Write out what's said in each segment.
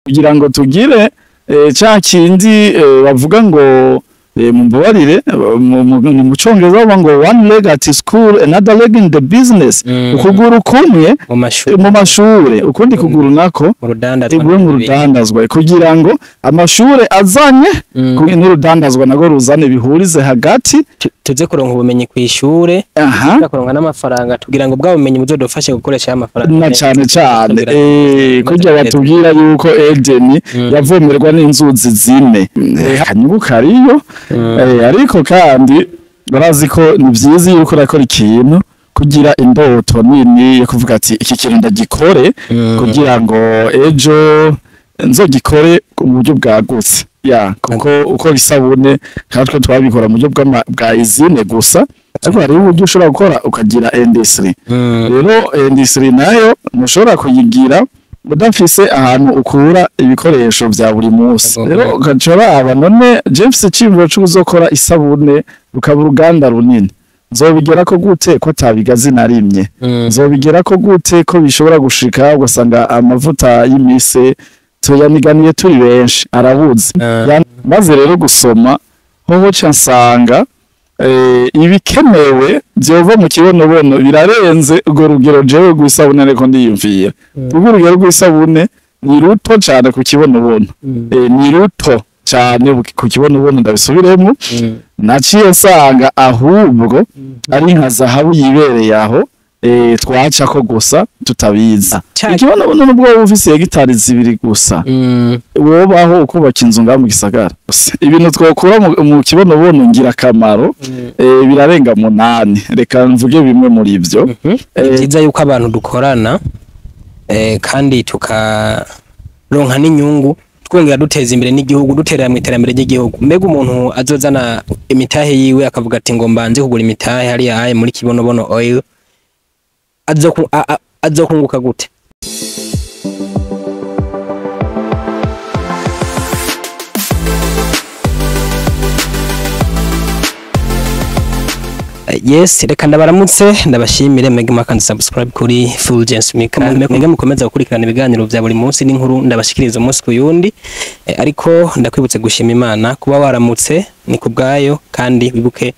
Kugira ngo tugire ca kindi bavuga ngo, mumbabarire, mu Congereza bavuga ngo "one leg at school, another leg in the business", ukuguru kumwe mu mashuri, mu mashure, ukundi kuguru nako mu rudandazwa, igwe mu rudandazwa, kugira ngo amashure azanye n'urudandazwa nago ruzane, bihurize hagati. Tuze kuronka ubumenyi kw'ishure, tuze kuronka n'amafaranga tugira ngo bwa bumenyi buzodufashe gukoresha ya mafaranga Na neza. cane cane Kugira kurya batubwira yuko Edeni yavomerwa n'inzuzi zine. Akanyungu kariyo. Ariko kandi barazi ko ni vyiza iyo uriko urakora ikintu kugira indoto nini yo kuvuga ati iki kintu ndagikore kugira ngo ejo nzogikore mu buryo bwagutse, ya kuko ukora isabune kandi twe twabikora mu buryo bwa usine gusa, ariko hariho uburyo ushobora gukora ukagira industry. Rero industry nayo ntushobora kuyigira udafise ahantu ukura ibikoresho vya buri munsi. Rero ugaca uraba, none je mfise iciyumviro co kuzokora isabune rukaba uruganda runini, nzobigerako gute ko atabigazi narimye? Nzobigerako gute ko bishobora gushika ugasanga amavuta y'imise tuyaniganiye turi benshi arabuze? Maze rero gusoma hoho ca nsanga ibikenewe vyova mu kibonobono birarenze urwo rugero jewe rw'isabune ariko ndiyumvira, kuko urugero rw'isabune ni ruto cane ku kibonobono. Ni ruto cane ku kibonobono, ndabisubiremo. Naciye nsanga ahubwo ari nka zahabu yibereye aho, twacako gusa tutabizi. Ikibonobono nubwo woba ufise hegitari 2 gusa, wobaho ukubaka inzu ngaha mu gisagara. Ibintu twokura mu kibonobono ngirakamaro birarenga 8. Reka mvuge bimwe muri ivyo. Ni vyiza yuko abantu dukorana, kandi tukaronka n'inyungu, twongera duteza imbere n'igihugu, duterera mu iterambere ry'igihugu. Mbega umuntu azozana imitahe yiwe akavuga ati ngo mbanze kugura imitahe hariya aye muri Kibonobono Oil, azokunguka gute? Yes, reka ndabaramutse, ndabashimire mwebwe mwakandi subscribe kuri Fulgence Mika, mwebwe mukomeza gukurikirana ibiganiro vya buri munsi n'inkuru ndabashikiriza umunsi ku yundi. Ariko ndakwibutse gushima Imana kuba waramutse, ni kubwayo, kandi wibuke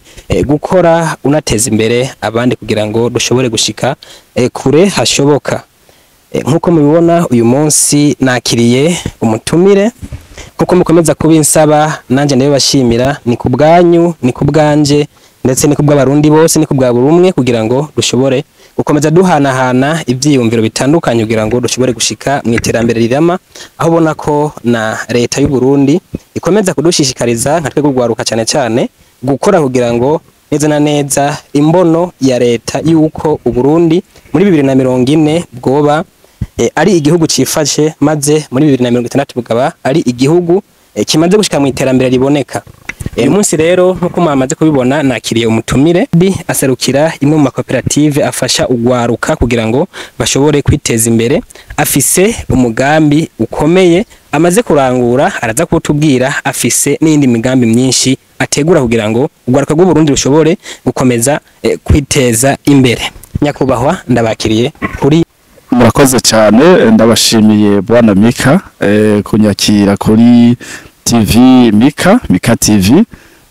gukora unateza imbere abandi kugira ngo dushobore gushika kure hashoboka. Nkuko mubibona, uyu munsi nakiriye umutumire nkuko mukomeza kubinsaba, nanje ndabibashimira. Ni kubwanyu, ni kubwanje, ndetse ni kubw'abarundi bose, ni kubwa buri umwe, kugira ngo dushobore gukomeza duhanahana ivyiyumviro bitandukanye kugira ngo dushobore gushika mu iterambere rirama, aho ubona ko na leta y'u Burundi ikomeza kudushishikariza nka twebwe urwaruka cyane cyane gukora kugira ngo neza na neza imbono ya leta y'uko Uburundi muri 2040 bwoba ari igihugu cifashe, maze muri 2060 bukaba ari igihugu kimaze gushika mu iterambere riboneka. Uyu munsi rero, nkuko mwamaze kubibona, nakiriye umutumire aserukira imwe mu makoperative afasha ugwaruka kugira ngo bashobore kwiteza imbere. Afise umugambi ukomeye amaze kurangura, araza kutubwira. Afise n'iyindi migambi myinshi ategura kugira ngo ugwaruka rw'u Burundi rushobore gukomeza kwiteza imbere. Nyakubahwa, ndabakiriye kuri Murakoze cyane, ndabashimiye bwana Mika kunyakira kuri TV Mika, Mika TV.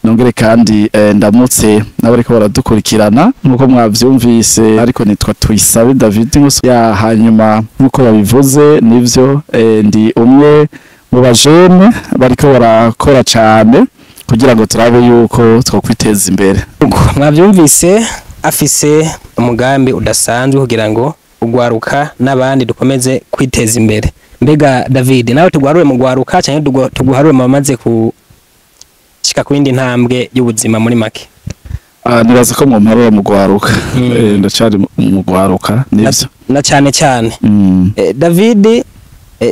Nongere kandi ndamutse n'abariko baradukurikirana. Nkuko mwavyumvise, ariko nitwa Tuyisabe David Nkuso ya. Hanyuma nkuko babivuze nivyo, ndi umwe mu bajene bariko barakora cyane kugira ngo turabe yuko twokwiteza imbere. Mwavyumvise, afise umugambi udasanzwe kugira ngo ugwaruka n'abandi dukomeze kwiteza imbere. Mbega David, nawe tugwarure mu gwaruka cyangwa tuguharure mu bamaze kushika ku yindi ntambwe y'ubuzima muri make? Ah, nibaza ko mumparura mu gwaruka. Ndacari mu gwaruka, nivyo. Na cyane cyane. David,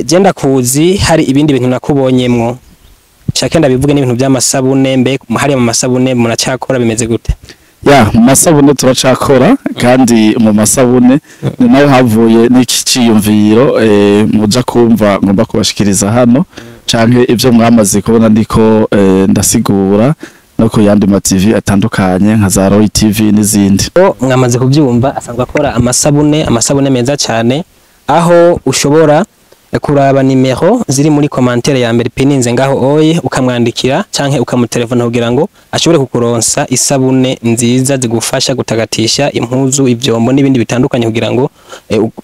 je ndakuzi, hari ibindi bintu nakubonyemwo shake ndabivuge, n'ibintu by'amasabune. Mbe hariya mu masabune muracakora, bimeze gute? Ya, mu masabune turacakora, kandi mu masabune ni naho havuye n'iki ciyumviro muja kumva ngomba kubashikiriza hano, canke ivyo mwamaze kubona ndiko ndasigura no ku yandi ma TV atandukanye nka za Roy TV n'izindi. O, mwamaze kubyumva, asanzwe akora amasabune, amasabune meza cyane, aho ushobora Kuraba nimero ziri muri commentaire ya mbere pininze ngaho oye, ukamwandikira canke ukamutelefona kugira ngo ashobore kukuronsa isabune nziza zigufasha gutagatisha impuzu, ivyombo n'ibindi bitandukanye, kugira ngo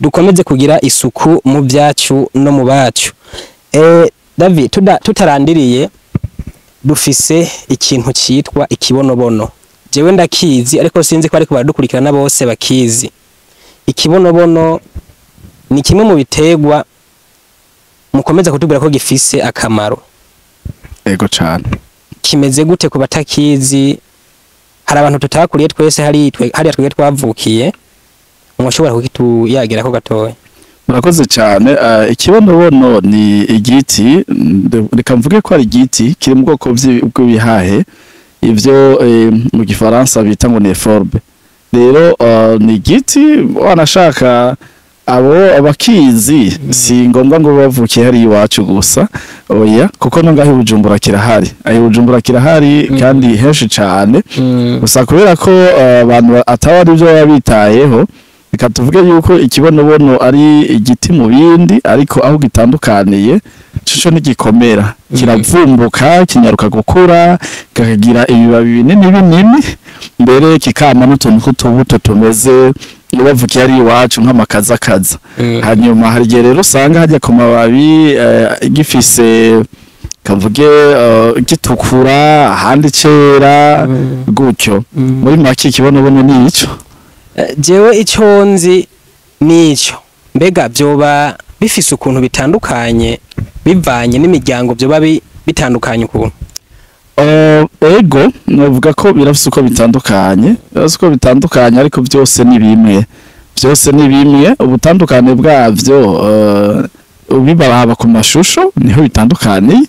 dukomeze kugira isuku mu byacu no mu bacu. David, tutarandiriye, dufise ikintu citwa ikibonobono. Jewe ndakizi, ariko sinzi ko ariko baradukurikirana bose bakizi. Ikibonobono ni kimwe mu biterwa mukomeza kutubwira ko gifise akamaro. Ego cane. Kimeze gute ku batakizi? Hari abantu tutakuriye twese hari hariya twebwe twavukiye, mwoshobora kukituyagira ko gatoya? Murakoze cyane. Ikibonobono ni igiti, reka mvuge ko ari igiti kiri mu bwoko bw'ibihahe, ivyo mu gifaransa bita ngo ni euphorbe. Rero ni igiti wanashaka abo abakizi, si ngombwa ngo bavukiye hari iwacu gusa, oya, kuko no ngaho i Bujumbura kirahari, aho i Bujumbura kirahari kandi henshi cane. Gusa kubera ko abantu ataba ari byo baba bitayeho, reka tuvuge yuko ikibonobono ari igiti mu bindi, ariko aho gitandukaniye cico ntigikomera, kiravumbuka, kinyaruka gukura, kikagira ibibabi binini binini, mbere kikama n'utuntu tw'utubuto tumeze, bavukiye ari iwacu, nk'amakazakaza. Hanyuma hari igihe rero usanga hajya ku mababi gifise, kavuge, gitukura, ahandi cera gutyo. Muri make ikibonobono ni ico. Jewe ico nzi nico. Mbega vyoba bifise ukuntu bitandukanye bivanye n'imiryango, vyoba bitandukanye ukuntu? Ego, novuga ko birafise uko bitandukanye, birafise uko bitandukanye, ariko byose ni bimwe, byose ni bimwe. Ubutandukane bwavyo ubibaraba ku mashusho niho bitandukaniye,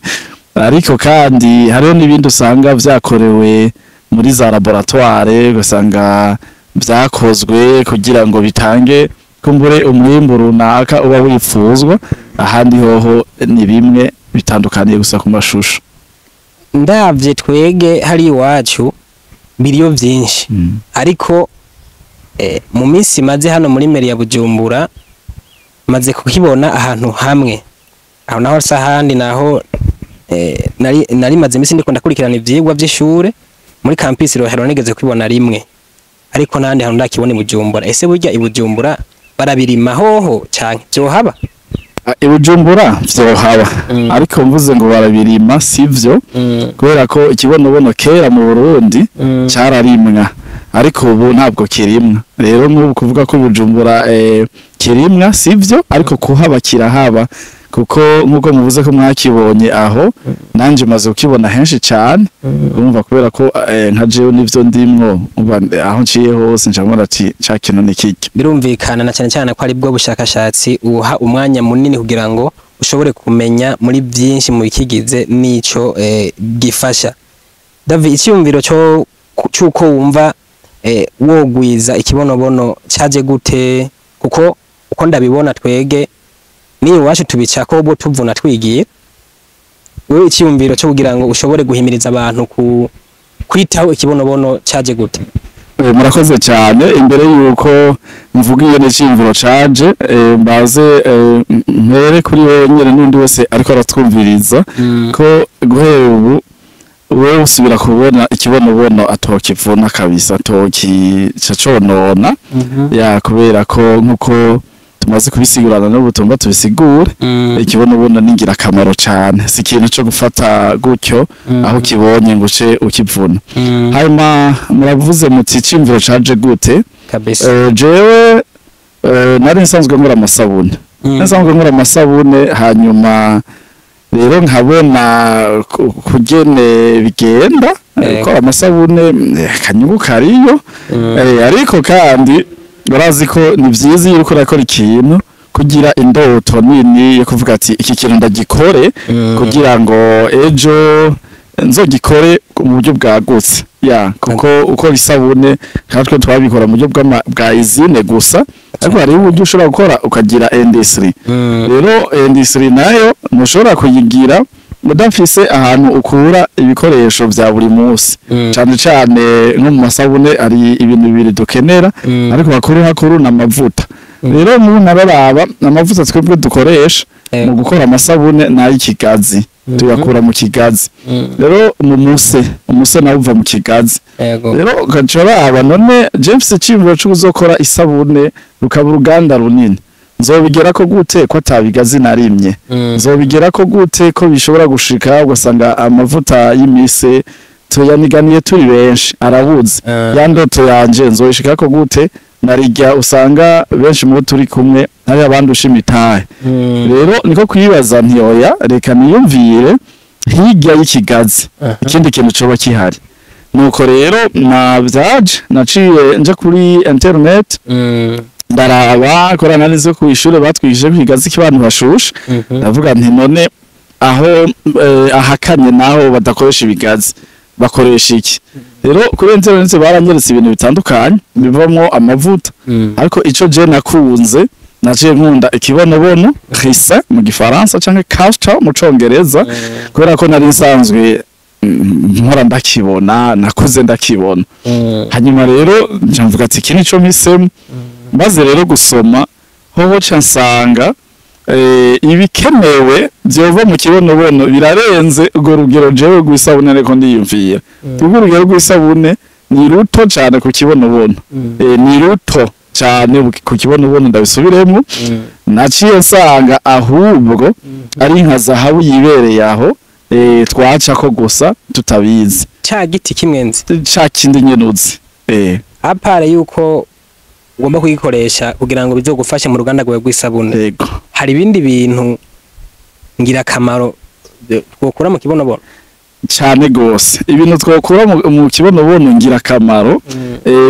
ariko kandi hariho n'ibindi usanga vyakorewe muri za laboratoire, ugasanga vyakozwe kugira ngo bitange kumbure umwimbu runaka uba wifuzwa. Ahandi hoho ni bimwe, bitandukaniye gusa ku mashusho. Ndavye twege hari iwacu biriyo vyinshi, ariko mu minsi maze hano muri mairie ya Bujumbura maze kukibona ahantu hamwe, aho naho sa ahandi naho nari maze imisi ndiko ndakurikirana ivyigwa vy'ishure muri campus Rohero, nigeze kwibona rimwe, ariko nandi hantu ndakibona i Bujumbura. Ese burya i Bujumbura barabirima hoho canke vyohaba? I Bujumbura vyohaba, ariko mvuze ngo barabirima sivyo, kubera ko ikibonobono kera mu Burundi cararimwa, ariko ubu ntabwo kirimwa. Rero nk'ubu kuvuga ko Bujumbura kirimwa sivyo, ariko kuhaba kirahaba, kuko nk'uko muvuze ko mwakibonye aho, nanje maze kukibona henshi cane. Urumva, kubera ko nka jewe nivyo ndimwo, umva, aho nciye hose nca mbona ati ca kintu ni kirya. Birumvikana, na cyane cyane ko ari bwo bushakashatsi uha umwanya munini kugira ngo ushobore kumenya muri byinshi mu bikigize n'ico gifasha. David, icyumviro cyo cyuko wumva wogwiza ikibonobono cyaje gute? Kuko uko ndabibona twege ni iwacu tubicako ubwo tuvuna twigiye. Wewe icyumviro cyo kugira ngo ushobore guhimiriza abantu ku kwitaho ikibonobono cyaje gute? Murakoze cyane. Imbere yuko mvuga iyo n'iciyumviro caje, mbaze mpere kuri wewe nyene n'undi wese ariko aratwumviriza ko guhera ubu wewe usubira kubona ikibonobono atokivuna kabisa, atokica conona ya, kubera ko nkuko tumaze kubisigurana n'ubu tumba tubisigure, ikibonobono ni ingirakamaro cane, si ikintu co gufata gutyo aho ukibonye ngo uce ukivuna. Hanyuma muravuze muti iciyumviro caje gute? Kabisa. Jewe nari nsanzwe nkora amasabune. Nari nsanzwe nkora amasabune, hanyuma rero nkabona kugene bigenda gukora amasabune, akanyungu kariyo. Ariko kandi urazi ko ni vyiza iyo uriko urakora ikintu kugira indoto nini yo kuvuga ati iki kintu ndagikore kugira ngo ejo nzogikore mu buryo bwagutse, ya, kuko ukora isabune natwe twabikora mu buryo bwa usine gusa, ariko hariho uburyo ushobora gukora ukagira industry. Rero industry nayo ntushobora kuyigira udafise ahantu ukura ibikoresho vya buri munsi, cane cane nko mu masabune hari ibintu bibiri dukenera, ariko bakuru hakuru ni amavuta. Rero umuntu araraba amavuta twebwe dukoresha. Mu gukora amasabune n'ay'ikigazi tuyakura mu kigazi. Rero mu muse, umuse nawo uva mu kigazi. Rero ugaca uraba, none James, iciyumviro co kuzokora isabune rukaba uruganda runini, nzobigera ko gute ko atabigazi narimye? Nzobigera ko gute ko bishobora gushika ugasanga amavuta y'imise tuyaniganiye turi benshi arabuze? Ya ndoto yanje nzoyishika ko gute, narirya usanga benshi mu bo turi kumwe hari abandi ushima itahe? Rero niko kwibaza nti oya, reka niyumvire hirya y'ikigazi ikindi kintu coba kihari. Nuko rero navyaje, naciye nja kuri internet, ndaraba korana n'izo ku ishure batwigishije ko ikigazi kibantu bashushe. Ndavuga nti none aho ahakanye naho badakoresha ibigazi bakoresha iki? Rero kuri internet baranyeretse ibintu bitandukanye bivamwo amavuta, ariko ico je nakunze, naciye nkunda ikibonobono, ricin mu gifaransa canke castor mu congereza, kubera ko nari nsanzwe mpora ndakibona, nakuze ndakibona. Hanyuma rero nca mvuga ati iki nico mpisemo. Maze rero gusoma hoho, ca nsanga ibikenewe vyova mu kibonobono birarenze urwo rugero jewe rw'isabune ariko ndiyumvira, kuko urugero rw'isabune ni ruto cane ku kibonobono. Ni ruto cane ku kibonobono, ndabisubiremo. Naciye nsanga ahubwo ari nka zahabu yibereye aho, twacako gusa tutabizi. Ca giti kimwenzi? Ca kindi nyene uzi. À part yuko ugomba kugikoresha kugira ngo bizogufashe mu ruganda rwawe rw'isabune, hari ibindi bintu ngirakamaro twokura mu kibonobono? Cane gose, ibintu twokura mu kibonobono ngirakamaro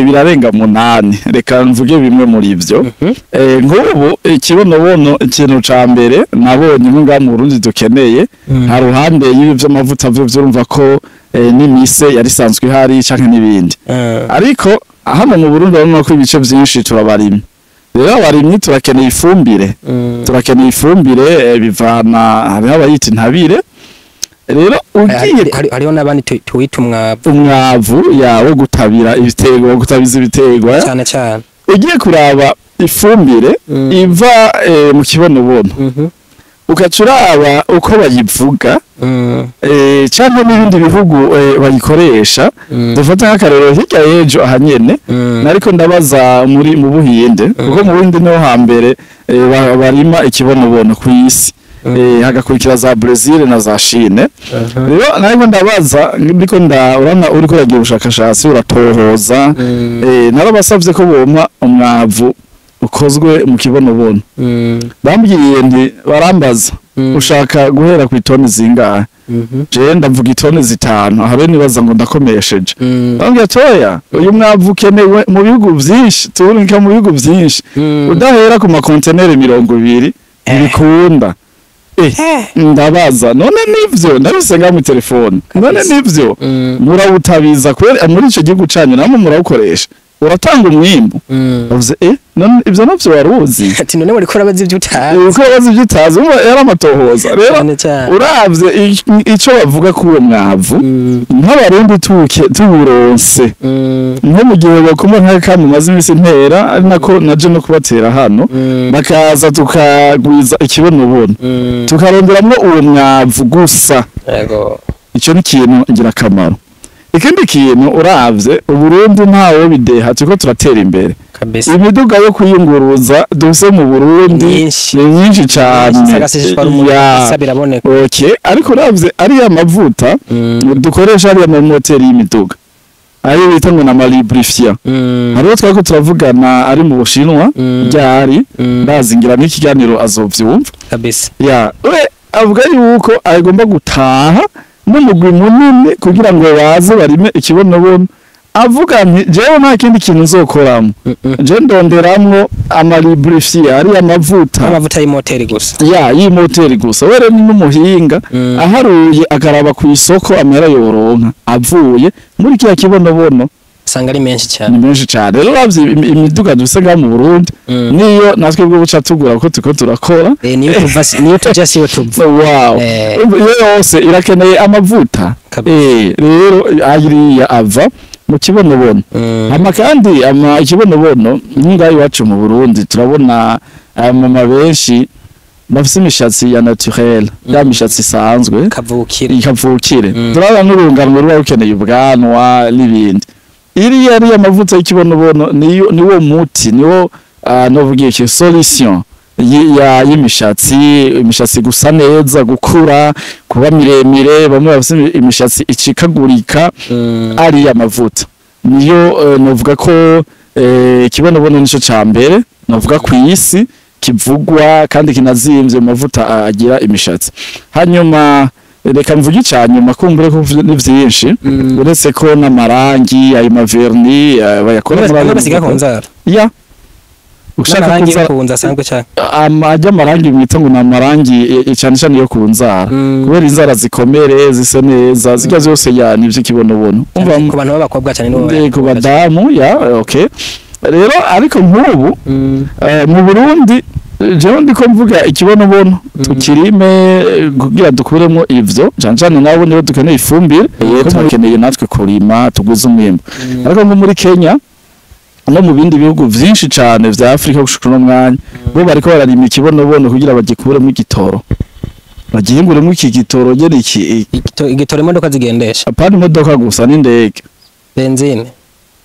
birarenga 8. Reka mvuge bimwe muri ivyo. Nk'ubu ikibonobono, ikintu ca mbere nabonye nko ngaha mu Burundi dukeneye, nta ruhande y'ibi vy'amavuta vyo vyurumva ko n'imise yari isanzwe ihari canke n'ibindi, ariko hano mu Burundi urabona ko ibice vyinshi turabarimyi. Rero abarimyi turakeneye ifumbire. Turakeneye ifumbire, bivana, hariho abayita intabire. Rero ugiye Hariho n'abandi tuwita umwavu. Umwavu yawo gutabira ibiterwa, wo gutabiza ibiterwa. Cane cane. Ugiye kuraba ifumbire iva mu kibonobono, ugaca uraba uko bayivuga, canke n'ibindi bihugu bayikoresha. Dufate nk'akarorero, hirya y'ejo aha nyene nariko ndabaza muri mu Buhinde, kuko mu Buhinde niho hambere barima ikibonobono kw'isi, hagakurikira za Brazil na za Chine. Rero nariko ndabaza, ndiko nda urabona uriko uragira ubushakashatsi uratohoza. Narabasavye ko bompa umwavu ukozwe mu kibonobono. Bambwiye nti, barambaza, ushaka guhera ku itoni zingahe? Je ndavuga itoni 5, aho rero nibaza ngo ndakomesheje. Bambwiye ati oya, uyu mwavu ukenewe mu bihugu vyinshi, tuwurungika mu bihugu vyinshi, udahera ku makonteneri 20 ntibikunda. Ndabaza, none nivyo ndabisenga mu telefone, none nivyo murawutabiza kubera muri ico gihugu canyu namwe murawukoresha, uratanga umwimbu? Bavuze none ivyo navyo waruzi? Ati none wariko urabaza ivyo utazi. Uko bazi ivyo utazi, urumva yari amatohoza rero. Cane cane. Uravye ico bavuga kuri uwo mwavu, nk'abarundi tuwuronse, nko mu gihe bakuma nk'akamu maze iminsi ntera, ari nako naje no kubatera hano, bakaza tukagwiza ikibonobono, tukaronderamwo uwo mwavu gusa, ico ni ikintu ngirakamaro. Ikindi kintu, uravye Uburundi ntawe bideha, turiko turatera imbere. Imiduga yo kwiyunguruza dufise mu Burundi Myinshi. ni myinshi cane. Sagaseseshwa Ya. biraboneka. Okay, ariko uravye ariya mavuta dukoresha ariya mu moteri y'imiduga, ayo bita ngo na lubrifiant, hariho twariko turavugana ari mu Bushinwa ryari, ndazingira n'ikiganiro azovyumva. Ya, we avuga yuko agomba gutaha n'umugwi munini kugira ngo baze barime ikibonobono. Avuga nti jewe nta kindi kintu nzokoramo, je ndonderamwo ama lubrifiant, ariya mavuta. Amavuta y'imoteri gusa. Ya, y'imoteri gusa. We rero ni n'umuhinga, aharuye akaraba ku isoko amahera yoronka avuye muri kiriya kibonobono usanga ari menshi cyane. Ni menshi cane. Rero uravye imiduga dufise ngaha mu Burundi, niyo natwe bwo buca tugura kuko turiko turakora. Niyo tuva niyo tuja siyo tuva. Wow. Iyo yose irakeneye amavuta. Rero ayiriya ava mu kibonobono. Hama kandi ama ikibonobono, nk'ingaha iwacu mu Burundi turabona abamama benshi. bafise imishatsi ya naturel, ya mishatsi isanzwe kavukire. Ikavukire. Turabona n'urunganwe ruba rukeneye ubwanwa n'ibindi. Iriya ariya mavuta y'ikibonobono niyo, niwo muti, niwo novuga iki, solution y'imishatsi, imishatsi gusa neza, gukura, kuba miremire. Bamwe bafise imishatsi icikagurika, ariya mavuta niyo. Novuga ko ikibonobono nico ca mbere novuga ku isi kivugwa kandi kinazimvye mu mavuta agira imishatsi. Hanyuma reka mvuge ica nyuma, kumbure ko ni vyinshi, uretse ko n'amarangi, ayo ma vernis bayakora muri ayo Bamwe basiga ku mavuta. nzara. Ya, ushaka n'amarangi yo kuza ku nzu asanzwe cyane. Ajya amarangi mwita ngo ni amarangi cane cane yo ku nzara, kubera inzara zikomere, zise neza, zirya zose ya ni ivy'ikibonobono. Umva, ku bantu b'abakobwa cyane nibo ku badamu ya okay. Rero ariko nk'ubu mu Burundi, jewe ndiko mvuga ikibonobono tukirime, kugira dukuremo ivyo, cane cane nabo nibo dukeneye ifumbire, ko turakeneye natwe kurima tugwize umwimbu. Ariko nko muri Kenya no mu bindi bihugu vyinshi cane vya Afrika, gushika uno mwanya bo bariko bararima ikibonobono kugira bagikuremo igitoro, bagihinguremo iki gitoro nyene iki. Igitoro imodoka zigendesha. Apana imodoka gusa, n'indege. Benzine.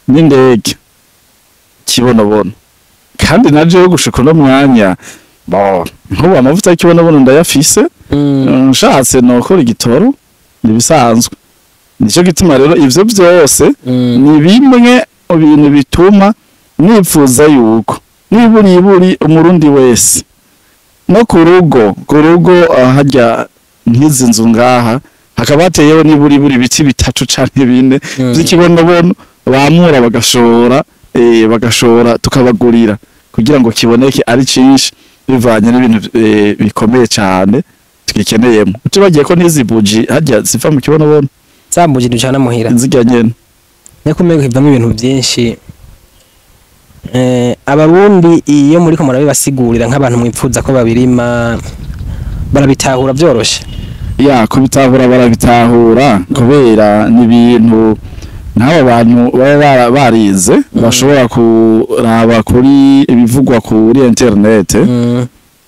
N'indege, kibonobono. Kandi na jewe gushika uno mwanya, bo nk'ubu amavuta y'ikibonobono ndayafise. Nshatse nokora igitoro, nibisanzwe. Nico gituma rero ivyo vyose ni bimwe mu bintu bituma nipfuza yuko niburiburi umurundi wese no ku rugo, harya nk'izi nzu ngaha hakaba hateyeho niburiburi ibiti bitatu canke bine vy'ikibonobono, bamura bagashora, bagashora tukabagurira kugira ngo kiboneke ari cinshi, bivanye n'ibintu bikomeye cane tugikeneyemo. Tubagiye ko n'izi buji harya ziva mu kibonobono. Za buji ducana muhira. Zirya nyene. Niko umengo hivamo ibintu byinshi. Abarundi iyo muriko murabibasigurira nk'abantu mwipfuza ko babirima, barabitahura byoroshe? Ya, kubitahura barabitahura, kubera ni ibintu nk'aba bantu baba barize bashobora kuraba kuri ibivugwa kuri internet.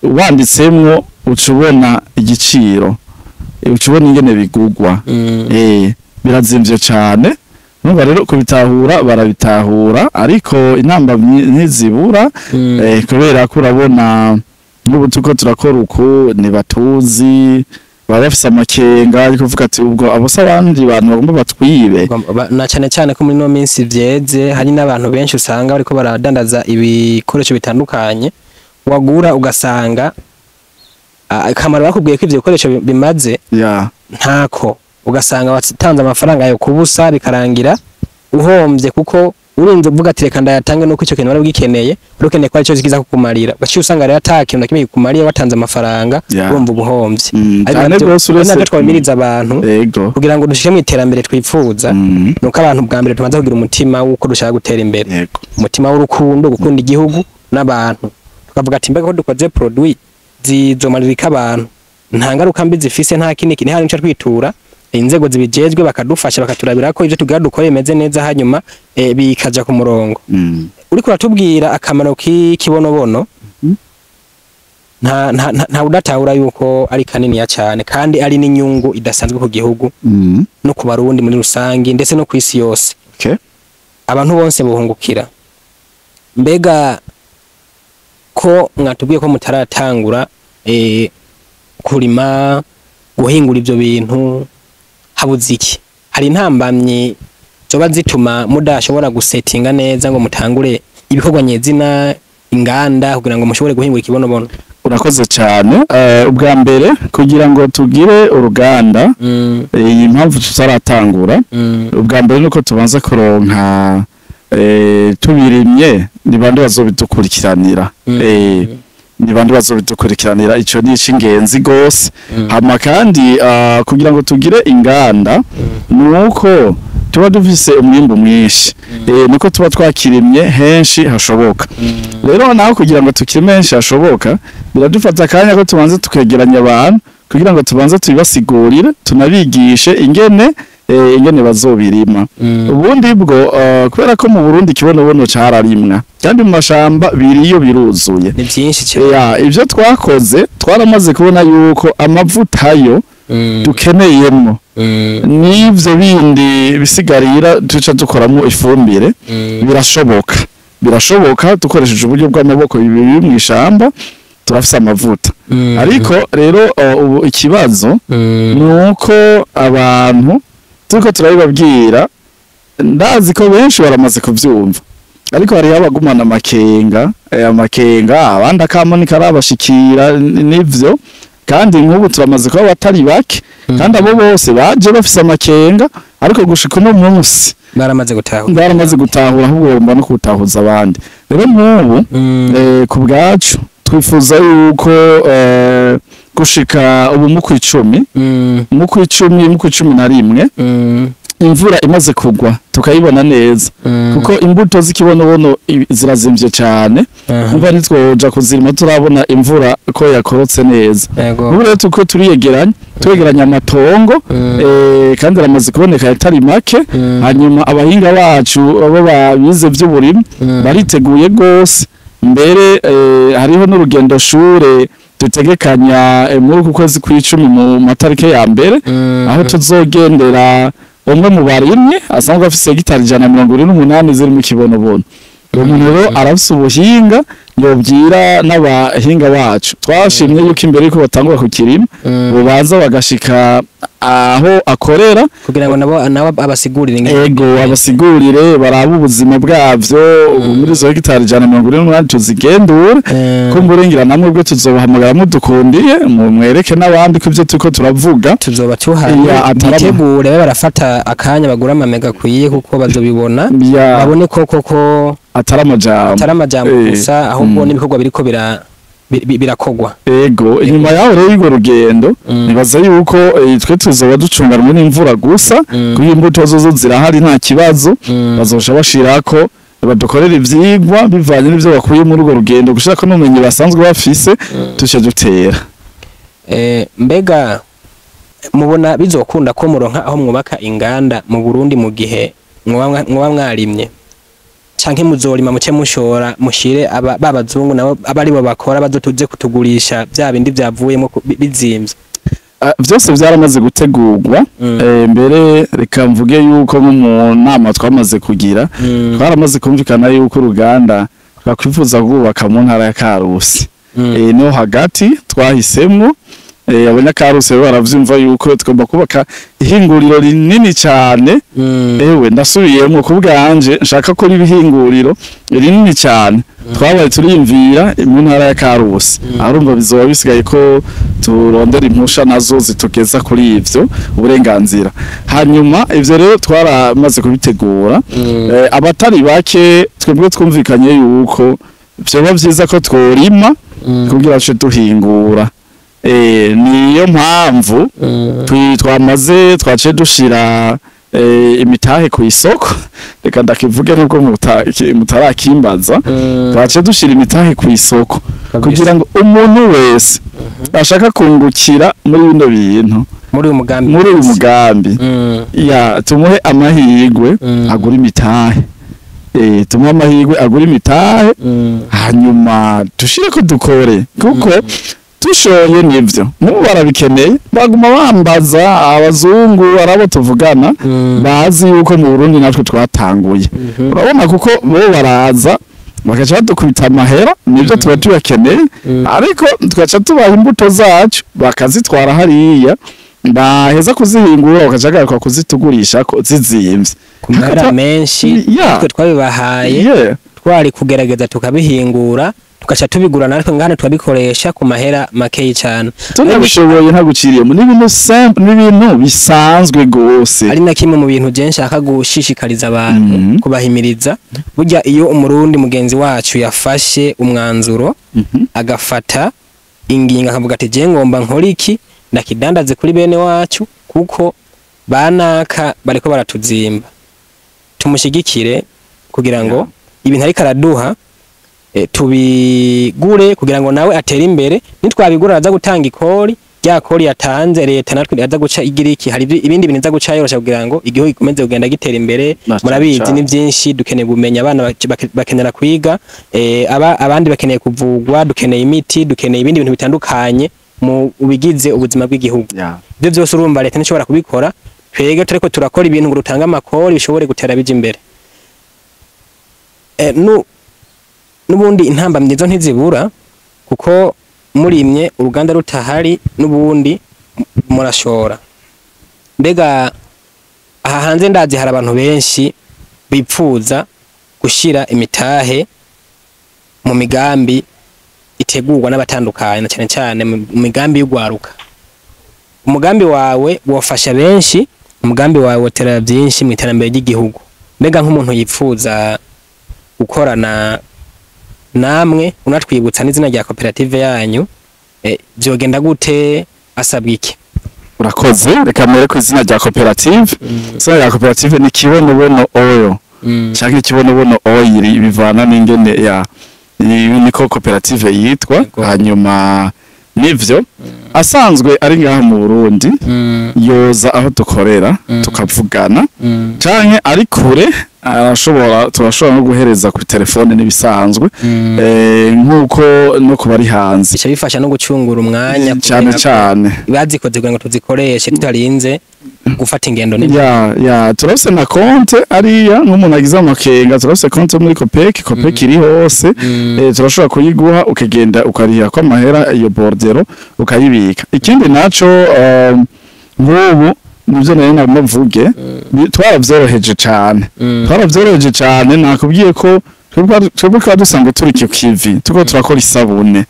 Wanditsemwo uca ubona igiciro, uca ubona ingene bigugwa. Birazimvye cane. Numva rero kubitahura barabitahura, ariko inamba ntizibura. Kubera ko urabona nk'ubu turiko turakora uku, ntibatuzi, baba bafise amakenga ariko kuvuga ati ubwo abo se abandi bantu bagomba batwibe. Na cane cane ko muri no minsi vyeze, hari n'abantu benshi usanga bariko baradandaza ibikoresho bitandukanye, wagura ugasanga akamaro bakubwiye ko ivyo bikoresho bimaze ntako, ugasanga watanze amafaranga yawe kubusa, bikarangira uhomvye, kuko urinze uvuga ati reka ndayatange, nuko ico kintu wari ugikeneye, wari ukeneye ko arico kiza kukumarira, ugaciye usanga rero ata kintu na kimwe kikumariye, watanze amafaranga. Urumva ubuhomvye. Ariko Cane gose, ari uretse navyo twabimiriza abantu kugira ngo dushike mu iterambere twifuza, nuko abantu bwa mbere tubanza kugira umutima w'uko dushaka gutera imbere, umutima w'urukundo, gukunda igihugu n'abantu, tukavuga ati mbega ko dukoze produit zizomaririka abantu, nta ngaruka mbi zifise, nta kindi kintu hari, nico twitura inzego zibijejwe bakadufasha, bakaturabira ko ivyo tugira dukore bimeze neza, hanyuma bikaja ku murongo. Uriko uratubwira akamaro k'ikibonobono, nta udatahura yuko ari kaniniya cyane, kandi ari n'inyungu idasanzwe ku gihugu no ku Barundi muri rusangi, ndetse no ku isi yose. Abantu bose buhungukira. Mbega ko mwatubwiye ko mutaratangura kurima, guhingura ivyo bintu, habuze iki? Hari intambamyi zoba zituma mudashobora gusetinga neza ngo mutangure ibikorwa nyezina, inganda, kugira ngo mushobore guhingura ikibonobono? Urakoze cyane. Ubwa mbere, kugira ngo tugire uruganda, iyi mpamvu tutaratangura, ubwa mbere nuko tubanza kuronka, tubirimye ni bande bazobidukurikiranira? Ni bande bazobidukurikiranira? Ico ni icingenzi gose. Hama kandi kugira ngo tugire inganda, nuko tuba dufise umwimbu mwinshi, niko tuba twakirimye henshi hashoboka. Rero naho kugira ngo tukirime henshi hashoboka, biradufata akanya ko tubanza tukegeranya abantu kugira ngo tubanze tubibasigurire, tunabigishe ingene. ingene bazobirima. Ubundi bwo kubera ko mu Burundi ikibonobono cararimwa kandi mu mashamba biriyo biruzuye, ni byinshi cyane. Ya, ivyo twakoze twaramaze kubona yuko amavuta yo dukeneyemwo n'ivyo bindi bisigarira duca dukoramo ifumbire. Birashoboka dukoresheje uburyo bw'amaboko bibiri mu ishamba turafise amavuta. Ariko rero ubu ikibazo ni uko abantu turiko turabibabwira, ndazi ko benshi baramaze kuvyumva, ariko hariho abagumana amakenga, amakenga abandi akamo ntikarabashikira nivyo. Kandi nk'ubu turamaze kuba batari bake, kandi abo bose baje bafise amakenga, ariko gushika uno munsi baramaze gutahura. Baramaze gutahura, ahubwo bagomba no kuwutahuza abandi. Rero nk'ubu ku bwacu twifuza yuko gushika ubu mu kw'icumi, mu kw'icumi, mu kw'icumi na rimwe, imvura imaze kugwa tukayibona neza, kuko imbuto z'ikibonobono zirazimvye cane. Umva, ntitwoja kuzirima turabona imvura ko yakorotse neza. Ubu rero turiko turiyegeranya, twegeranya amatongo, kandi aramaze kuboneka atari make. Hanyuma abahinga bacu abo babize vy'uburimyi bariteguye gose. Mbere hariho n'urugendo shure dutegekanya muri uku kwezi kw'icumi mu matariki ya mbere, aho tuzogendera umwe mu barimyi asanzwe afise hegitari 178 ziri mu kibonobono. Uwo muntu rero arafise ubuhinga yobwira n'abahinga bacu. Twashimye yuko imbere yuko batangura kukirima bubanza bagashika aho akorera kugira ngo nabo abasigurire ingene. Ego, abasigurire, barabe ubuzima bwavyo. Ubu muri izo hegitari 148 tuzigendure. Kumbure namwe ubwo tuzobahamagara mudukundiye mwereke n'abandi ko ivyo turiko turavuga tuzoba tuhari. Ya, bitegure babe barafata akanya bagura amamega akwiye, kuko bazobibona, babone ko koko atari amajambo, atari amajambo gusa, ahubwo n'ibikorwa biriko birakogwa. Ego, inyuma yaho rero y'urwo rugendo, nibaza yuko twe tuzoba ducunganwe n'imvura gusa, kuko imbuto zozo zirahari, nta kibazo. Bazoca bashirako badukorera ivyigwa bivanye n'ivyo bakuye muri urwo rugendo, gushirako n'ubumenyi basanzwe bafise, tuce dutera. Mbega mubona bizokunda ko muronka aho mwubaka inganda mu Burundi mu gihe mwoba mwarimye, canke muzorima muce mushora, mushire aba babazungu nabo aba aribo bakora, bazotuze kutugurisha vya bindi vyavuyemo bizimvye? Ah, vyose vyaramaze gutegurwa. Mbere reka mvuge yuko nko mu nama twamaze kugira, twaramaze kumvikana yuko uruganda twakwifuza kubaka mu ntara ya Karusi. No hagati twahisemwo, abanyakarusi rero baravyumva yuko tugomba kubaka ihinguriro rinini cyane. Ewe, ndasubiyemwo, ku bwanje nshaka ko riba ihinguriro rinini cyane. Twabaye turiyumvira mu ntara ya Karusi. Arumva bizoba bisigaye ko turondera impusha nazo zitugeza kuri ivyo uburenganzira. Hanyuma ivyo rero twaramaze kubitegura. Abatari bake twebwe twumvikanye yuko vyoba vyiza ko tworima kugira tuce duhingura. Niyo mpamvu twamaze twaciye dushira imitahe ku isoko. Reka ndakivuge nubwo mutarakimbaza. Twaciye dushira imitahe ku isoko kugira ngo umuntu wese ashaka kungukira muri bino bintu, muri uyu mugambi, muri uyu mugambi, ya tumuhe amahirwe agura imitahe, tumuhe amahirwe agura imitahe, hanyuma dushire ko dukore, kuko tushoye nivyo nk'ubu barabikeneye, baguma bambaza abazungu, arabo tuvugana bazi yuko mu Burundi natwe twatanguye. Urabona, kuko bo baraza bagaca badukubita amahera, nibyo tuba tuyakeneye, ariko tugaca tubaha imbuto zacu bakazitwara hariya, baheza kuzihingura bakaca bagaruka kuzitugurisha ko zizimvye ku mahera menshi. Twe twabibahaye, twari kugerageza tukabihingura, tugaca tubigura natwe ngahano tukabikoresha ku mahera makeyi cane. Tunabishoboye, ntaguciriyemo, ni ibintu simple, ni ibintu bisanzwe gose. Ari na kimwe mu bintu je nshaka gushishikariza abantu, kubahimiriza. Burya iyo umurundi mugenzi wacu yafashe umwanzuro, agafata ingingo, akavuga ati je ngomba nkora iki, ndakidandaze kuri bene wacu, kuko banaka bariko baratuzimba, tumushyigikire kugira ngo ibintu ariko araduha tubigure kugira ngo nawe atere imbere. Nitwabigura araza gutanga ikori. Rya kori yatanze leta natwe aza guca igira iki, hari ibindi bintu iza guca yorosha kugira ngo igihugu gikomeze kugenda gitera imbere. Na cane Murabizi, cane. ni byinshi dukeneye ubumenyi, abana bakenera kwiga, abandi bakeneye kuvugwa, dukeneye imiti, dukeneye ibindi bintu bitandukanye mu bigize ubuzima bw'igihugu. Ibyo byose urumva leta ntishobora kubikora twebwe turiko turakora ibintu ngo dutange amakori bishobore gutera bija imbere. N'ubundi intambamyi zo ntizibura, kuko murimye uruganda rutahari n'ubundi murashora. Mbega aha hanze ndazi hari abantu benshi bipfuza gushira imitahe mu migambi itegurwa n'abatandukanye, na cyane cyane mu migambi y'ugwaruka. Umugambi wawe wofasha benshi, umugambi wawe wotera byinshi mu iterambere ry'igihugu. Mbega nk'umuntu yipfuza gukorana namwe, unatwibutsa n'izina rya koperative yanyu, vyogenda gute? Asabwa iki? Urakoze. Reka mbere ku izina rya koperative. Izina rya koperative ni Kibonobono Oil canke Kibonobono Oil, bivana n'ingene ya niko koperative yitwa. Hanyuma nivyo, asanzwe ari ngaha mu Burundi yoza aho dukorera tukavugana, canke ari kure arashobora, turashobora no guhereza ku telefone n'ibisanzwe, nk'uko no kuba ari hanze. Bica bifasha no gucungura umwanya. Cyane cyane. Bazikoze kugira ngo tuzikoreshe tutarinze gufata ingendo nini. Ya, turafise na konte ariya, nk'umuntu agize amakenga turafise konte muri Copec. Copec iri hose. Turashobora kuyiguha ukagenda ukariha ko amahera iyo bordereau ukayibika. Ikindi naco, nk'ubu nivyo nari nagomba mvuge, twaravyoroheje cane. Twaravyoroheje cane. Nakubwiye ko twebwe twaba dusanzwe turi ku kivi, turiko turakora isabune.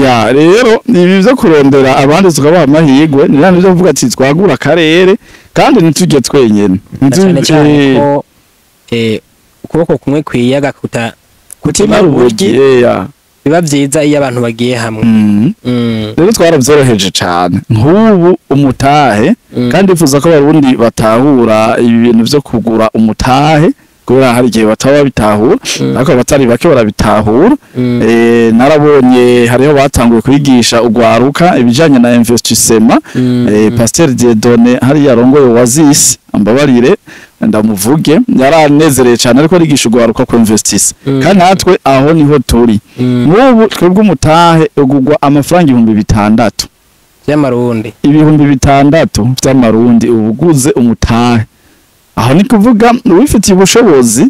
Ya rero ibi vyo kurondera abandi tukabaha amahirwe ni bya byo kuvuga ati twagura akarere kandi ntitujye twenyene. Na cyane cyane ko ukuboko kumwe kwiyaga kuta kutima uburyi. Ya. Biba vyiza iyo abantu bagiye hamwe. Rero twaravyoroheje cane. Nk'ubu umutahe, kandi ifuza ko abarundi batahura ibi bintu vyo kugura umutahe, kubera hari igihe bataba babitahura, ariko abatari bake barabitahura. Narabonye hariho batanguye kwigisha ugwaruka ibijanye na investissement. Pasteur Dieudonné hariya arongoye Oasis, ambabarire ndamuvuge, yaranezereye cyane ariko arigisha ugwaruka ku investissa. Kandi natwe aho niho turi. Nk'ubu twebwe umutahe ugugwa amafaranga 6000 by'amarundi. 6000 vy'amarundi ubuguze umutahe. Aho ni kuvuga uwifitiye ubushobozi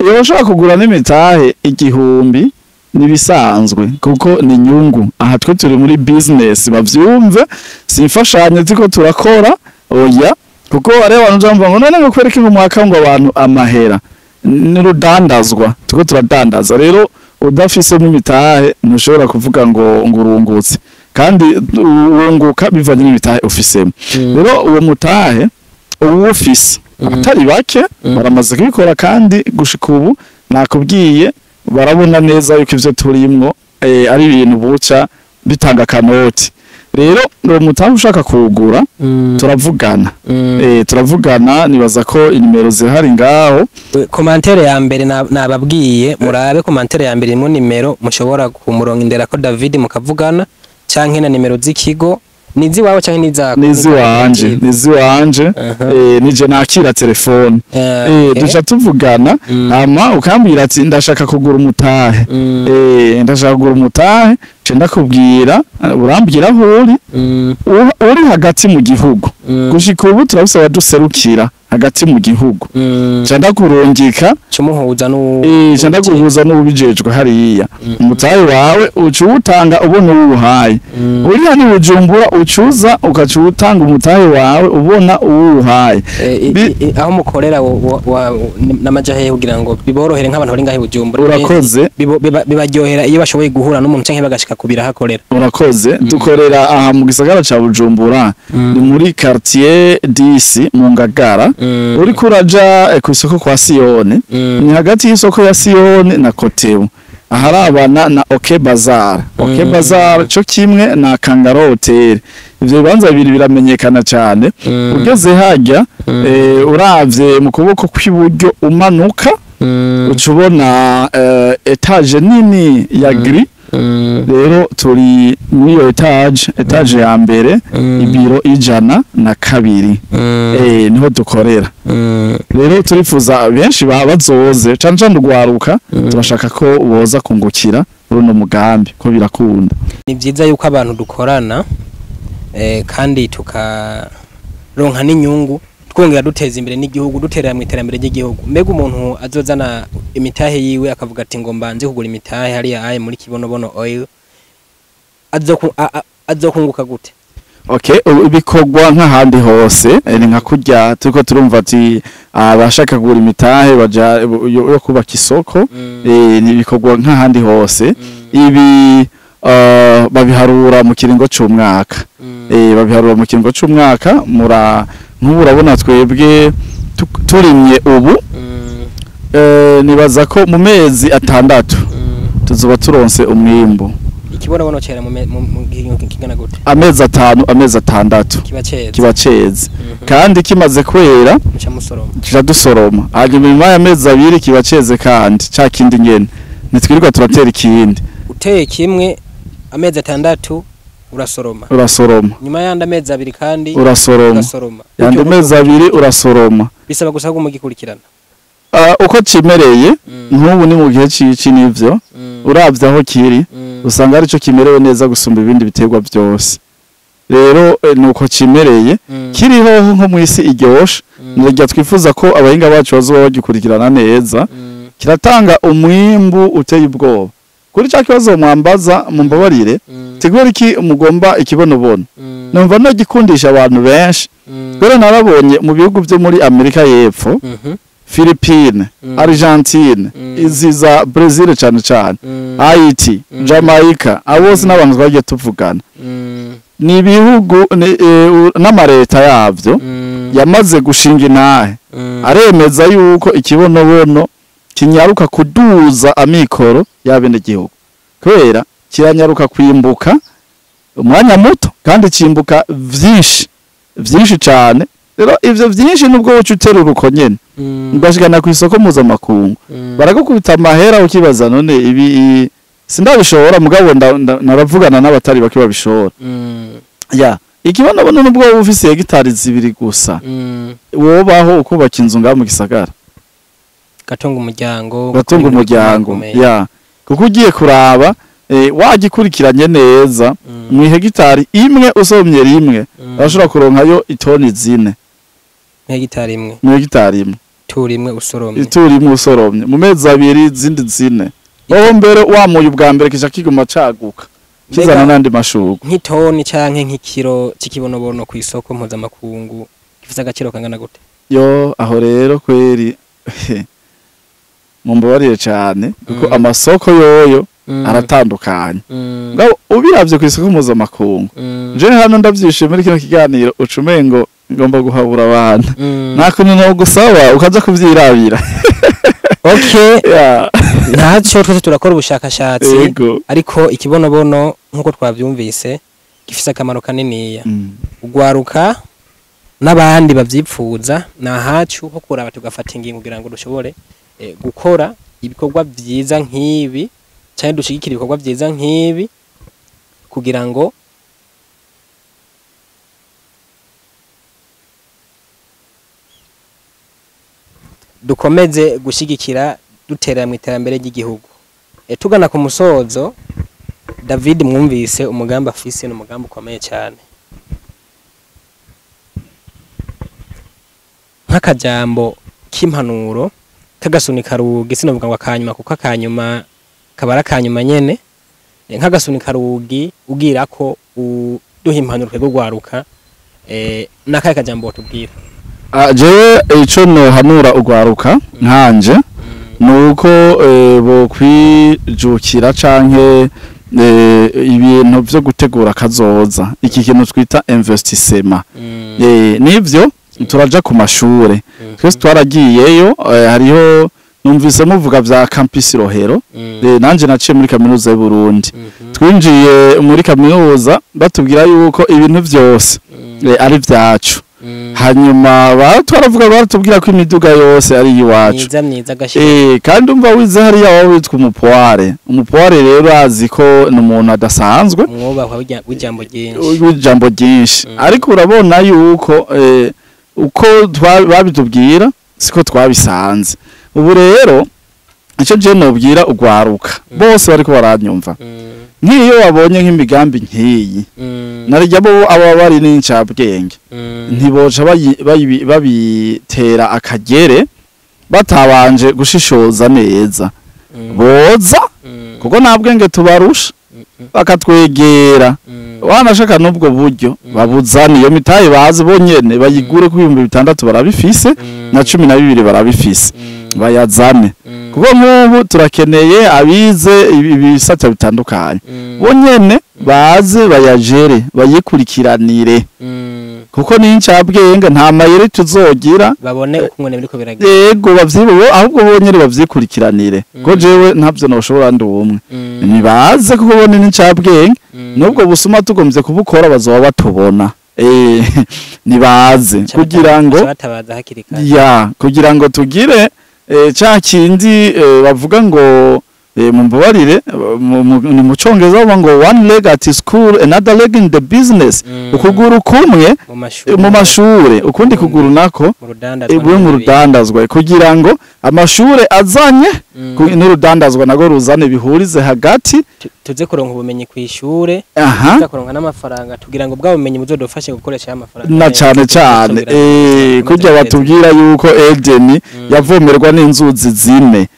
iyo ushobora kugura n'imitahe 1000 nibisanzwe, kuko ni inyungu. Aha twe turi muri business, bavyumve, si imfashanyo ziko turakora, oya. Kuko hariho abantu bamva ngo none ngo kwereka ngo mwaka ngo abantu amahera n'urudandazwa, turiko turadandaza. Rero udafisemo imitahe ntushobora kuvuga ngo urungutse, kandi urunguka bivanye n'imitahe ufisemo. Rero uwo mutahe uba ufise, abatari bake baramaze kubikora, kandi gushika ubu nakubwiye barabona neza yuko ivyo turimwo ari ibintu buca bitanga akanoti. Rero uwo mutahe ushaka kuwugura turavugana. Turavugana, nibaza ko inimero zihari ngaho. Commentaire ya mbere nababwiye murabe commentaire ya mbere irimo nimero mushobora kumurongo ko David mukavugana, canke na nimero z'ikigo. Niziwawe canke nizako? Niziwanje, niziwanje. Nije nakira telefone. Duca tuvugana, hama ukambwira ati ndashaka kugura umutahe. Ndashaka kugura umutahe, nce ndakubwira, urambwira aho uri. Uri hagati mu gihugu, gushika ubu turabisaba duserukira hagati mu gihugu, nca ndakurungika. Cumuhuza nu nca ndaguhuza n'uwubijejwe hariya. Umutahe wawe uca uwutanga ubona uwuhaye. Uri hano i Bujumbura ucuza ugaca uwutanga umutahe wawe ubona uwuhaye. Aho mukorera n'amaja hehe kugira ngo biborohere nk'abantu bari ngaho i Bujumbura? Urakoze. Bibaryohera iyo bashoboye guhura n'umuntu canke bagashika kubira ahakorera. Urakoze. Dukorera aha mu gisagara ca Bujumbura, ni muri quartier 10 mu Ngagara. Uriko uraja kw'isoko kwa Siyoni, ni hagati y'isoko ya Siyoni na Kotebu, aharabana na OK Bazar. OK Bazar co kimwe na Kangaro Hotel, ivyo bibanza bibiri biramenyekana cyane. Ugeze harya, uravye mu kuboko kw'iburyo umanuka, uca ubona étage nini ya gris. Rero turi muri iyo étage ya mbere, ibiro 102, niho dukorera. Rero turifuza benshi baba bazoze, cane cane urwaruka, turashaka ko boza kungukira muri uno mugambi, ko birakunda. Ni byiza yuko abantu dukorana, kandi tukaronka n'inyungu, twongera duteza imbere n'igihugu, duterera mu iterambere ry'igihugu. Mbega umuntu azozana imitahe yiwe akavuga ati ngo mbanze kugura imitahe hariya aye muri Kibonobono Oil, azokunguka gute? Okay, ubu ibikorwa nk'ahandi hose, ni nka kurya turiko turumva ati abashaka kugura imitahe baja yo kubaka isoko, ni ibikorwa nk'ahandi hose. Ibi babiharura mu kiringo c'umwaka. Babiharura mu kiringo c'umwaka. Mura nk'ubu urabona twebwe turimye ubu, nibaza ko mu mezi 6 tuzoba turonse umwimbu. Ikibonobono cera mu gihe kingana gute? Amezi 5, amezi 6. Kiba ceze? Kiba ceze, kandi kimaze kwera muca musoroma. Tuja dusoroma, hanyuma nyuma y'amezi 2 kiba ceze, kandi ca kindi nyene ntitwirirwa turatera ikindi. Uteye kimwe, amezi 6 urasoroma. Urasoroma. Nyuma y'andi amezi 2 kandi urasoroma. Urasoroma. Yandi mezi 2 urasoroma. Bisaba gusa ko mugikurikirana. Uko cimereye, nk'ubu ni mu gihe c'ici, nivyo, uravye aho kiri, usanga arico kimerewe neza gusumba ibindi biterwa byose. Rero nuko cimereye, kiriho nko mw'isi iryoshe, nirya twifuza ko abahinga bacu bazoba bagikurikirana neza. Kiratanga umwimbu uteye ubwoba. Kuri ca kibazo mwambaza, mumbabarire, tigubera iki mugomba ikibonobono, numva no gikundisha abantu benshi. Rero narabonye mu bihugu byo muri Amerika y'Epfo, Philippines, Argentine, izi za Brazil cane cane, Haiti, Jamaica, abo bose n'abantu twagiye tuvugana. Ni ibihugu n'amareta yavyo yamaze gushinga intahe, aremeza yuko ikibonobono kinyaruka kuduza amikoro y'abenegihugu, kubera kiranyaruka kwimbuka umwanya muto, kandi cimbuka vyinshi vyinshi cane. Rero ivyo vyinshi, nubwo woca uterura uko nyene, ugashikana kw'isoko mpuzamakungu, baragukubita amahera, ukibaza none ibi sindabishobora. Mugabo naravugana n'abatari bake babishobora. Ya ikibonobono, nubwo woba ufise hegitari 2 gusa, wobaho ukubaka inzu ngaha mu gisagara. Gatunga umuryango. Gatunga umuryango, ya, kuko ugiye kuraba, wagikurikiranye neza, mu hegitari imwe usomye rimwe, urashobora kuronkayo itoni 4. Hegitari imwe? Mu hegitari imwe. Turi imwe usoromye? Ituri imwe usoromye, mu mezi 2 izindi 4. Wowe mbere wamuye ubwa mbere, kija kiguma caguka, kizana n'andi mashurwe. Nk'itoni canke nk'ikiro c'ikibonobono ku isoko mpuzamakungu gifise agaciro kangana gute? Yo, aho rero kweri mumbabarire cane, kuko amasoko yoyo aratandukanye. Ngabo ubiravye ku isoko mpuzamakungu, je hano ndavyishimiye muri kino kiganiro, ucumengo ngomba guhabura abantu, nta kuntu no gusaba ukaza kuvyirabira. Okay. Yeah. Ntacyo, twese turakora ubushakashatsi. Ariko ikibonobono, nk'uko twavyumvise, gifise akamaro kaniniya. Ugwaruka n'abandi bavyipfuza, ni ahacu ho kuraba tugafata ingingo kugira ngo dushobore gukora ibikorwa vyiza nk'ibi, canke dushigikira ibikorwa vyiza nk'ibi, kugira ngo dukomeze gushigikira, dutera mu iterambere ry'igihugu. Tugana ku musozo, David, mwumvise umugambi afise, ni umugambi ukomeye cyane. Nk'akajambo k'impanuro k'agasunika rugi, sinavuga ngo akanyuma kuko akanyuma kabara akanyuma nyene, nk'agasunika rugi ugira ko uduha impanuro twebwe ugwaruka, n'akahe kajambo wotubwira? Jewe ico nohanura ugwaruka nkanje nuko bokwijukira canke ibintu vyo gutegura kazoza, iki kintu twita investissement. Nivyo turaja ku mashure, twese twaragiyeyo, hariho numvise muvuga vya campus Rohero, nanje naciye muri kaminuza y'u Burundi. Twinjiye muri kaminuza batubwira yuko ibintu vyose ari vyacu. Hanyuma twaravuga, baratubwira ko imiduga yose ari iwacu. Myiza myiza gashira. Kandi umva, wize hariya waba witwa umupoire. Umupoire rero azi ko ni umuntu adasanzwe. Umwubahwa w'ijambo ryinshi. W'ijambo ryinshi. Ariko urabona yuko uko babitubwira siko twabisanze. Ubu rero icyo je nobwira ugwaruka bose bariko baranyumva, nk'iyo wabonye nk'imigambi nk'iyi, narijya bo aba bari n'incabwenge, ntiboca babitera akagere batabanje gushishoza neza. Boza, kuko nta bwenge tubarusha, bakatwegera, wanashaka n'ubwo buryo babuzana iyo mitahe, bazi bonyene bayigure ku 6000 barabifise, na 12 barabifise, bayazane, kuko nk'ubu turakeneye abize ibisata bitandukanye. Bonyene baze bayajere, bayikurikiranire, kuko n'incabwenge nta mayeri tuzogira. Babone uko ngene biriko biragenda. Yego, bavyibo ahubwo bonyene bavyikurikiranire, ko jewe ntavyo noshobora ndi umwe. Nibaze, kuko bone n'incabwenge, nubwo busuma tugomvye kubukora bazoba batubona. Nibaze kugira ngo batabaza hakiri kare. Ya, kugira ngo tugire ca kindi bavuga ngo, mumbabarire, ni mu Congereza bavuga ngo "one leg at school, another leg in the business". Ukuguru kumwe mu mashure, mu mashure, ukundi kuguru nako mu rudandazwa. Bwe mu n'ibindi. rudandazwa, kugira ngo amashure azanye n'urudandazwa nago ruzane, bihurize hagati. Tuze kuronka ubumenyi kw'ishure, tuze kuronka n'amafaranga tugira ngo bwa bumenyi buzodufashe gukoresha ya mafaranga na neza. cane cane Kugira kurya batubwira yuko Edeni yavomerwa n'inzuzi zine.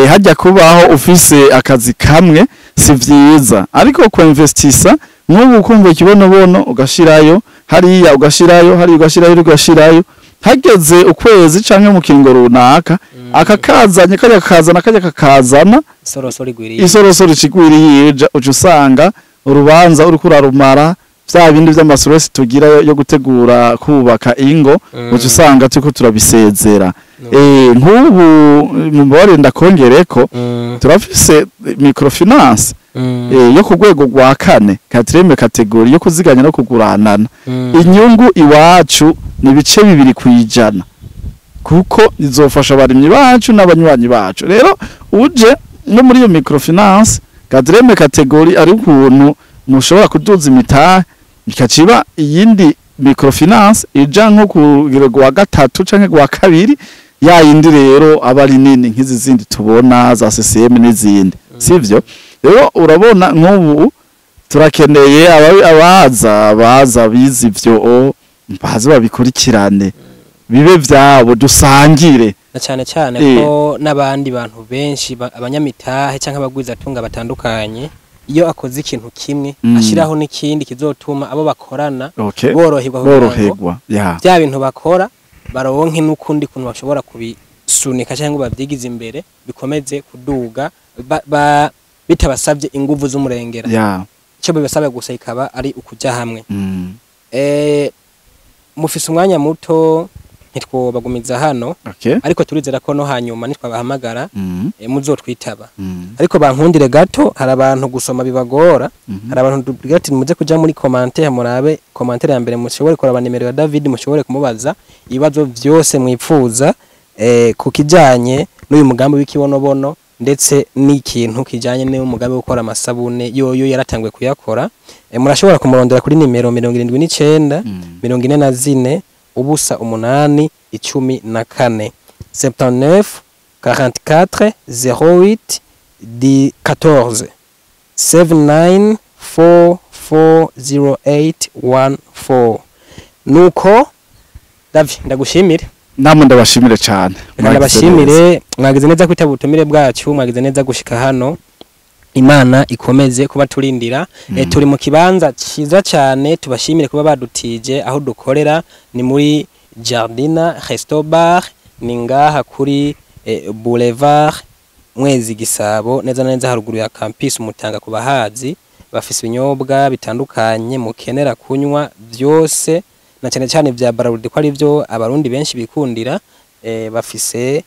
Hajya kubaho ufise akazi kamwe si vyiza, ariko ku investisa nk'ubu kumva ikibonobono ugashirayo hariya, ugashirayo hariya, ugashirayo, ugashirayo, hageze ukwezi canke mu kiringo runaka, akakazanye kajya kakazana, kajya kakazana. Isorosoro igwiriye. Isorosoro ikigwiriye ija, uca usanga urubanza uriko urarumara, vya bindi vy'amasuresi tugira yo gutegura kubaka ingo, uca usanga turiko turabisezera. Nk'ubu mumbabarire ndakongereko, turafise microfinance yo ku rwego rwa kane, quatrième catégorie, yo kuziganya no kuguranana. Inyungu iwacu ni 2% kuko izofasha abarimyi bacu n'abanywanyi bacu. Rero uje no muri iyo microfinance quatrième catégorie, ari ukuntu mushobora kuduza imitahe ikaciba iyindi microfinance ija nko ku rugero rwa gatatu canke rwa kabiri, ya yindi rero aba ari nini nk'izi zindi tubona za CCM n'izindi, sivyo? Rero urabona nk'ubu turakeneye abaza bize ivyo, baze babikurikirane, bibe vyabo, dusangire. Na cane cane ko n'abandi bantu benshi abanyamitahe canke abagwizatunga batandukanye, iyo akoze ikintu kimwe, ashiraho n'ikindi kizotuma abo bakorana boroherwa kugira ngo boroherwa, ya. bya bintu bakora baronke n'ukundi kuntu bashobora kubisunika cyangwa babyigize imbere, bikomeze kuduga bitabasabye inguvu z'umurengera. Icyo bibasaba gusa ikaba ari ukuja hamwe. Mufise umwanya muto, ntitwobagumiza hano, ariko turizera ko no hanyuma nitwabahamagara muzotwitaba. Ariko bankundire gato, hari abantu gusoma bibagora. Hari abantu tubwira ati muze kuja muri commentaire, murabe commentaire ya mbere, mushobore kuraba nimero ya David, mushobore kumubaza ibibazo vyose mwipfuza ku kijanye n'uyu mugambi w'ikibonobono, ndetse n'ikintu kijanye n'uyu mugambi wo gukora amasabune yoyo yaratanguye kuyakora. Murashobora kumurondera kuri nimero 79 44 0 8 14, 79 44 08 14, 79440814. Nuko Davi, ndagushimire. Namwe ndabashimire cyane. Reka ndabashimire, mwagize neza kwitaba ubutumire bwacu, mwagize neza gushika hano. Imana ikomeze kuba turindira. Turi mu kibanza cyiza cyane, tubashimire kuba badutije aho dukorera, ni muri Jardina Resto Bar, ni ngaha kuri Boulevard Mwezi Gisabo, neza na neza haruguru ya Campus Mutanga. Ku bahazi, bafise ibinyobwa bitandukanye mukenera kunywa byose, na cyane cyane vya Brarudi, ko ari byo abarundi benshi bikundira. Bafise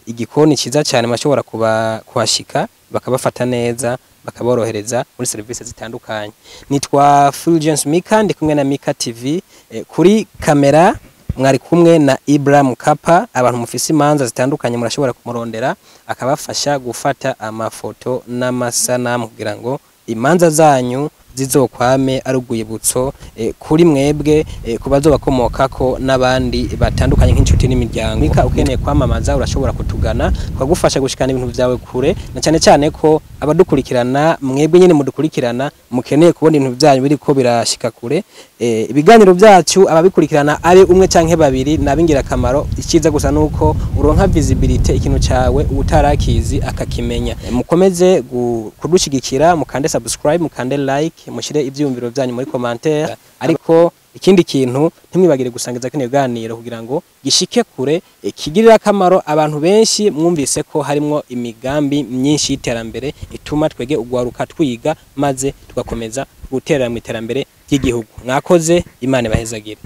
igikoni cyiza cyane, bashobora kuba kuhashika bakabafata neza, bakaborohereza muri serivisi zitandukanye. Nitwa Fulgence Mika, ndi kumwe na Mika TV, kuri kamera. Mwari kumwe na Ibrahim Kapa. Abantu mufise imanza zitandukanye murashobora kumurondera akabafasha gufata amafoto n'amasanamu kugira ngo imanza zanyu zizokwame ari urwibutso kuri mwebwe, ku bazobakomokako n'abandi batandukanye nk'inshuti n'imiryango. Mika ukeneye kwamamaza urashobora kutugana tukagufasha gushikana ibintu vyawe kure, na cyane cyane ko abadukurikirana, mwebwe nyene mudukurikirana, mukeneye kubona ibintu byanyu biriko birashika kure. Ibiganiro byacu ababikurikirana ari umwe canke babiri nabingirakamaro. Icyiza gusa nuko uronka visibility, ikintu cawe utarakizi akakimenya. Mukomeze kudushigikira, mukande subscribe, mukande like, mushire ivyiyumviro byanyu muri commentaire. Ariko ikindi kintu, ntimwibagire gusangiza kino biganiro kugira ngo gishike kure, kigirire akamaro abantu benshi. Mwumvise ko harimwo imigambi myinshi y'iterambere ituma twege ugwaruka twiga maze tugakomeza guterera mu iterambere ry'igihugu. Mwakoze, Imana ibahezagire.